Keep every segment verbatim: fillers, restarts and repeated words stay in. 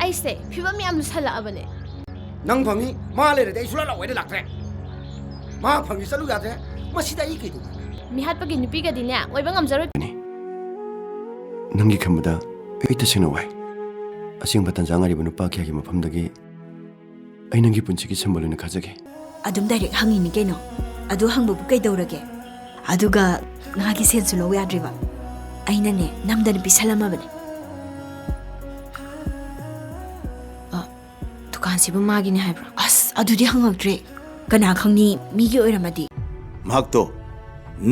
ꯑꯩꯁꯦ ꯐꯤꯕꯝ ꯌꯥꯝ ꯂꯨꯁꯜꯂꯛꯑꯕꯅꯦ꯫ ꯅꯪ ꯐꯪꯉꯤ, ꯃꯥ ꯂꯩꯔꯗꯤ ꯑꯩ ꯁꯨꯡꯂꯥꯛ ꯂꯥꯛꯑꯣꯏꯗ ꯂꯥꯛꯇ꯭ꯔꯦ꯫ ꯃꯥ ꯐꯪꯉꯤ ꯆꯠꯂꯨ ꯌꯥꯗ꯭ꯔꯦ꯫ ꯃꯁꯤꯗ ꯑꯩ ꯀꯩꯗꯧꯕ? ꯃꯤꯍꯥꯠꯄꯒꯤ ꯅꯨꯄꯤꯒꯗꯤꯅꯦ ꯑꯣꯏꯕ ꯉꯝꯖꯔꯣꯏ꯫ ꯅꯪꯒꯤ ꯈꯟꯕꯗ ꯑꯩ ꯇꯁꯦꯡꯅ ꯋꯥꯏ꯫ ꯑꯁꯦꯡꯕ ꯇꯟꯖꯥ ꯉꯥꯏꯔꯤꯕ ꯅꯨꯄꯥ ꯀꯌꯥꯒꯤ ꯃꯐꯝꯗꯒꯤ ꯑꯩ ꯅꯪꯒꯤ ꯄꯨꯟꯁꯤꯒꯤ ꯁꯤꯝꯕꯣꯜ ꯑꯣꯏꯅ ꯈꯥꯖꯒꯦ꯫ ꯑꯗꯨꯝ ꯗꯥꯏꯔꯦꯛ ꯍꯪꯉꯤꯅꯤ ꯀꯩꯅꯣ꯫ ꯑꯗꯨ ꯍꯪꯕꯕꯨ ꯀꯩꯗꯧꯔꯒꯦ? ꯑꯗꯨꯒ ꯃꯥꯒꯤ ꯁꯦꯟꯁꯨ ꯂꯧ ꯌꯥꯗ꯭ꯔꯤꯕ꯫ ꯑꯩꯅꯅꯦ ꯅꯝꯗꯅ ꯄꯤꯁꯜꯂꯝꯃꯕꯅꯦ꯫ ꯑ, ꯗꯨꯀꯥꯟꯁꯤꯕꯨ ꯃꯥꯒꯤꯅꯦ ꯍꯥꯏꯕ꯭ꯔꯣ? ꯑꯁ, ꯑꯗꯨꯗꯤ ꯍꯪꯉꯛꯇ꯭ꯔꯦ꯫ ꯀꯅꯥ ꯈꯪꯅꯤ, ꯃꯤꯒꯤ ꯑꯣꯏꯔꯝꯃꯗꯤ꯫ ꯃꯍꯥꯛꯇꯣ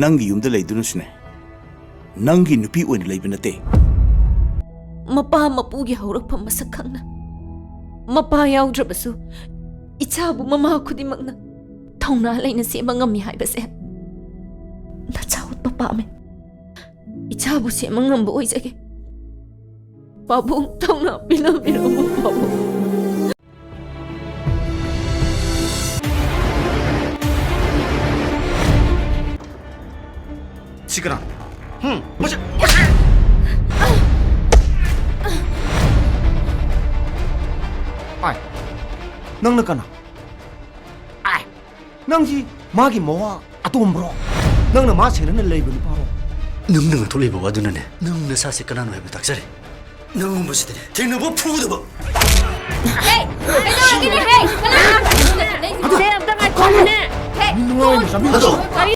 ꯅꯪꯒꯤ ꯌꯨꯝꯗ ꯂꯩꯗꯨꯅꯁꯨꯅꯦ, ꯅꯪꯒꯤ ꯅꯨꯄꯤ ꯑꯣꯏꯅ ꯂꯩꯕ ꯅꯠꯇꯦ꯫ ꯃꯄꯥ ꯃꯄꯨꯒꯤ ꯍꯧꯔꯛꯐꯝ ꯃꯁꯛ ꯈꯪꯅ, ꯃꯄꯥ ꯌꯥꯎꯗ꯭ꯔꯕꯁꯨ ꯏꯆꯥꯕꯨ ꯃꯃꯥ ꯈꯨꯗꯤꯡꯃꯛꯅ ꯊꯧꯅꯥ ꯂꯩꯅ ꯁꯦꯝꯕ ꯉꯝꯃꯤ ꯍꯥꯏꯕꯁꯦ ꯅꯆꯥ ꯎꯠꯄ ꯄꯥꯝꯃꯦ꯫ ꯏꯆꯥꯕꯨ ꯁꯦꯝꯕ ꯉꯝꯕ ꯑꯣꯏꯖꯒꯦ꯫ ꯄꯥꯕꯨꯡ, ꯊꯧꯅꯥ ꯄꯤꯅꯕꯤꯔꯝꯃꯨ, ꯄꯥꯕꯨꯡ꯫ ꯁꯤ ꯀꯅꯥ? ꯍꯨꯝ? ꯃꯁꯤ, ꯃꯁꯤ! ꯑꯥꯏ, ꯅꯪꯅ ꯀꯅꯥ? ꯑꯥꯏ, ꯅꯪꯁꯤ ꯃꯥꯒꯤ ꯃꯋꯥ ꯑꯇꯣꯝꯕ꯭ꯔꯣ? ꯅꯪꯅ ꯃꯥ ꯁꯦꯟꯅꯅ ꯂꯩꯕ ꯅꯨꯄꯥꯔꯣ? ꯅꯪꯅ ꯉꯥꯡꯊꯣꯛꯂꯤꯕ ꯋꯥꯗꯨꯅꯅꯦ, ꯅꯪ ꯅꯁꯥꯁꯦ ꯀꯅꯥꯅꯣ ꯍꯥꯏꯕ ꯇꯥꯛꯆꯔꯦ꯫ ꯅꯪꯒꯨꯝꯕꯁꯤꯗꯅꯦ ꯊꯦꯡꯅꯕ ꯐꯨꯗꯕ꯫ ꯍꯦ! ꯀꯩꯗꯧꯔꯒꯦꯅꯦ? ꯍꯦ! ꯀꯅꯥ? ꯁꯦ, ꯑꯝꯇ ꯉꯥꯏꯈꯣꯅꯦ꯫ ꯍꯦ! ꯃꯤ ꯅꯨꯡꯉꯥꯏꯅ ꯆꯥꯃꯤꯟꯅꯁꯤ꯫ ꯑꯗꯣ! ꯀꯔꯤ